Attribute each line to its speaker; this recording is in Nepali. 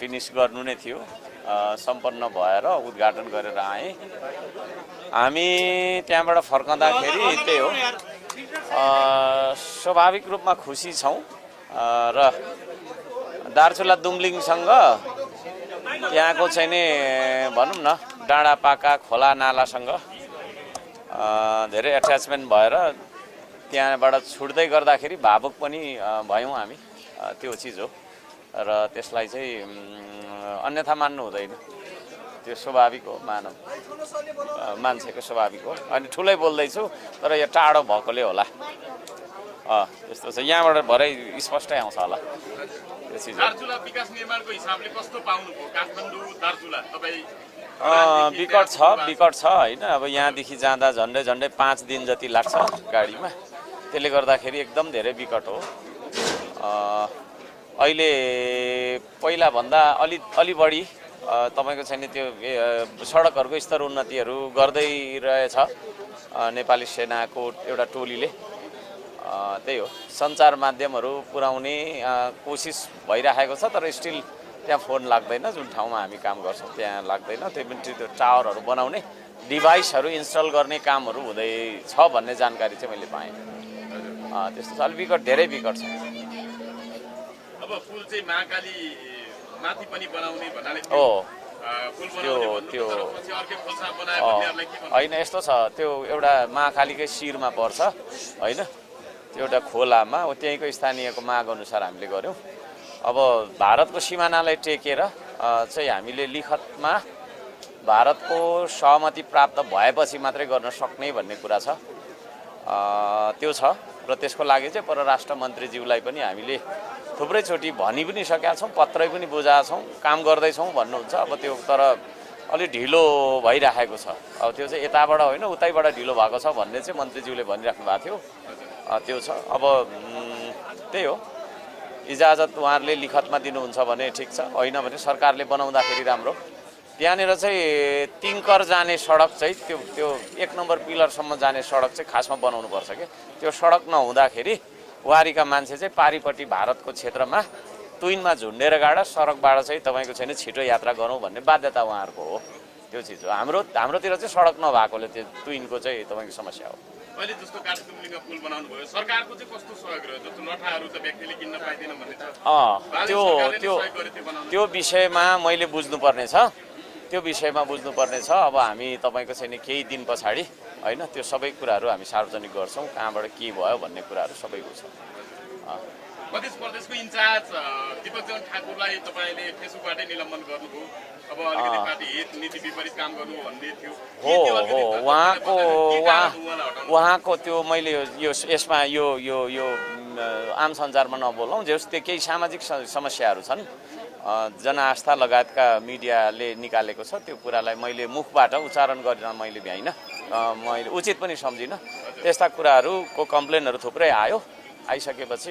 Speaker 1: फिनिस गर्नु नै थियो। सम्पन्न भएर उद्घाटन गरेर आएँ। हामी त्यहाँबाट फर्कँदाखेरि त्यही हो, स्वाभाविक रूपमा खुसी छौँ र दार्चुला दुम्लिङसँग त्यहाँको चाहिँ नि भनौँ न डाँडापाका खोला नालासँग धेरै एट्याचमेन्ट भएर त्यहाँबाट छुट्दै गर्दाखेरि भावुक पनि भयौँ हामी। त्यो चिज हो र त्यसलाई चाहिँ अन्यथा मान्नु हुँदैन। त्यो स्वाभाविक हो, मान्छेको स्वाभाविक हो। अनि ठुलै बोल्दैछु तर यो टाढो भएकोले होला। त्यस्तो छ, यहाँबाट भरै स्पष्टै आउँछ होला त्यो चिज।
Speaker 2: दार्चुला विकास निर्माणको हिसाबले कस्तो पाउनुभयो काठमाडौँ दार्चुला तपाईँ?
Speaker 1: विकट छ होइन। अब यहाँदेखि जाँदा झन्डै 5 दिन जति लाग्छ गाडीमा। त्यसले गर्दाखेरि एकदम धेरै विकट हो। अहिले पहिलाभन्दा अलि बढी तपाईँको छैन त्यो सडकहरूको स्तर उन्नतिहरू गर्दै रहेछ नेपाली सेनाको एउटा टोलीले। त्यही हो, सञ्चार माध्यमहरू पुर्याउने कोसिस भइरहेको छ तर स्टिल त्यहाँ फोन लाग्दैन। जुन ठाउँमा हामी काम गर्छौँ त्यहाँ लाग्दैन। त्यो टावरहरू बनाउने डिभाइसहरू इन्स्टल गर्ने कामहरू हुँदैछ भन्ने जानकारी चाहिँ मैले पाएँ। त्यस्तो छ, अलिक विकट, धेरै विकट छ।
Speaker 2: अब पुल चाहिँ महाकाली माथि पनि बनाउने भन्नाले
Speaker 1: हो त्यो होइन, यस्तो छ, त्यो एउटा महाकालीकै शिरमा पर्छ होइन। त्यो एउटा खोलामा त्यहीँको स्थानीयको माग अनुसार हामीले गऱ्यौँ। अब भारतको सिमानालाई टेकेर चाहिँ हामीले लिखतमा भारतको सहमति प्राप्त भएपछि मात्रै गर्न सक्ने भन्ने कुरा छ। त्यो छ र त्यसको लागि चाहिँ परराष्ट्र मन्त्रीज्यूलाई पनि हामीले थुप्रैचोटि भनि पनि सकेका छौँ, पत्रै पनि बुझाएका छौँ, काम गर्दैछौँ भन्नुहुन्छ। अब त्यो तर अलि ढिलो भइरहेको छ। अब त्यो चाहिँ यताबाट होइन उतैबाट ढिलो भएको छ भन्ने चाहिँ मन्त्रीज्यूले भनिराख्नु भएको थियो। त्यो छ। अब त्यही हो, इजाजत उहाँहरूले लिखतमा दिनुहुन्छ भने ठिक छ, होइन भने सरकारले बनाउँदाखेरि राम्रो। त्यहाँनिर चाहिँ तिङ्कर जाने सडक चाहिँ त्यो 1 नम्बर पिलरसम्म जाने सडक चाहिँ खासमा बनाउनु पर्छ क्या। त्यो सडक नहुँदाखेरि वारीका मान्छे चाहिँ पारिपट्टि भारतको क्षेत्रमा तुइनमा झुन्डेर गाडा सडकबाट चाहिँ तपाईँको छैन छिटो यात्रा गरौँ भन्ने बाध्यता उहाँहरूको हो। त्यो चिज हो। हाम्रोतिर चाहिँ सडक नभएकोले त्यो तुइनको चाहिँ तपाईँको समस्या हो।
Speaker 2: अहिले जस्तो काठमाडौँमा पुल बनाउनु भयो, सरकारको चाहिँ कस्तो सहयोग रह्यो? जस्तो लठाहरू त व्यक्तिले किन्न पाइदैन भन्ने छ।
Speaker 1: त्यो विषयमा मैले बुझ्नुपर्ने छ। अब हामी तपाईँको छैन केही दिन पछाडि होइन त्यो सबै कुराहरू हामी सार्वजनिक गर्छौँ, कहाँबाट के भयो भन्ने कुराहरू सबैको छ।
Speaker 2: मध्य प्रदेशको इन्चार्ज दीपकचरण ठाकुरलाई तपाईँले फेसबुकबाटै निलम्बन गर्नुभयो। अब अलिकति पार्टी हित नीति विपरीत काम गर्नु भन्ने थियो।
Speaker 1: उहाँको त्यो मैले यसमा यो आम सञ्चारमा नबोलौँ। जस्तो केही सामाजिक समस्याहरू छन्, जनआस्था लगायतका मिडियाले निकालेको छ। त्यो कुरालाई मैले मुखबाट उच्चारण गरेर मैले भ्याइनँ, मैले उचित पनि सम्झिनँ। त्यस्ता कुराहरूको कम्प्लेनहरू थुप्रै आइसकेपछि